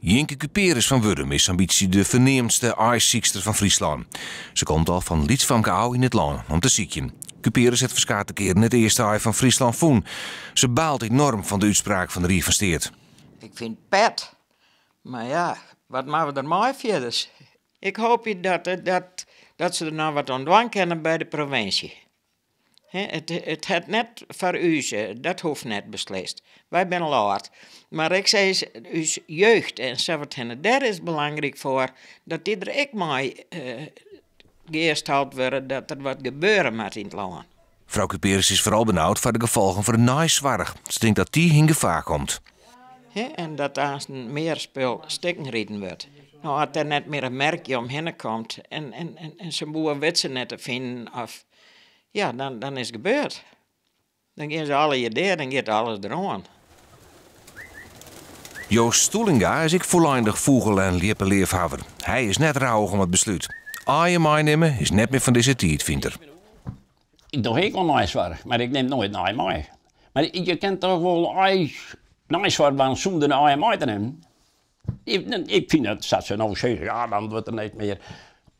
Jinke Cuperus fan Wurdum is sa'n bytsje de ferneamdste aaisykster fan Fryslân. Se komt al fan lyts famke ôf yn it lân om te sykjen. Cuperus hat ferskate kearen it earste aai fan Fryslân fûn. Se baalt enorm fan de útspraak fan de Rie fan Steat. Ik fyn it pet, mar ja, wat moatte we der mei fierders? Ik hoopje dat, dat, dat se der noch wat oan dwaan kinne by de provinsje. It hat net foar ús, dat hoecht net beslist. Wy binne al âld. Mar ik sis, ús jeugd en safoarhinne, dêr is it belangryk foar dat dy der ek mei gearstald wurde dat der wat gebeure moat yn it lân. Frou Cuperus is foaral benaud foar de gefolgen foar de neisoarch. Se tinkt dat dy yn gefaar komt. En dat aansten mear spul stikken riden wurdt. No, as der net mear in merkje omhinne komt en sa'n boer wit se net te finen of ja, dan, dan is it gebeurd. Dan gean se allegear dea, dan giet alles deroan. Joost Stoelinga is ek fûleindich fûgel en ljippeleafhawwer. Hy is net rouwich om it beslút. Aaien meinimme is net mear fan dizze tiid, fynt er. Ik doch ek oan neisoarch, mar ik nim noait in aai mei. Mar je kin toch wol aai neisoarch dwaan sûnder in aai mei te nimmen? Ik fyn dat, sa't se no sizze, ja dan wurdt der net mear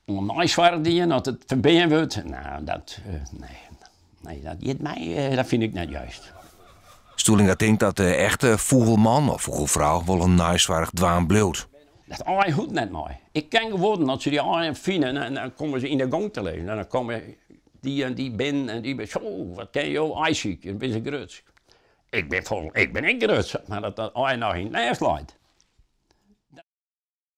oan neisoarch dien as it ferbean wurdt. No, dat, nee, nee, dat giet my, dat fyn ik net juist. Stoelinga tinkt dat de echte fûgelman of fûgelfrou wol oan neisoarch dwaan bliuwt. Dat aai hoecht net mei. Ik ken gewoan as se dy aaien fine en dan komme se yn de gong te lizzen en dan komme dy en dy binnen en dy binne, zo, wat kinne jo aaisykje, dan binne se grutsk. Ik bin, ik bin ek grutsk, mar dat dat aai noch yn it nêst leit.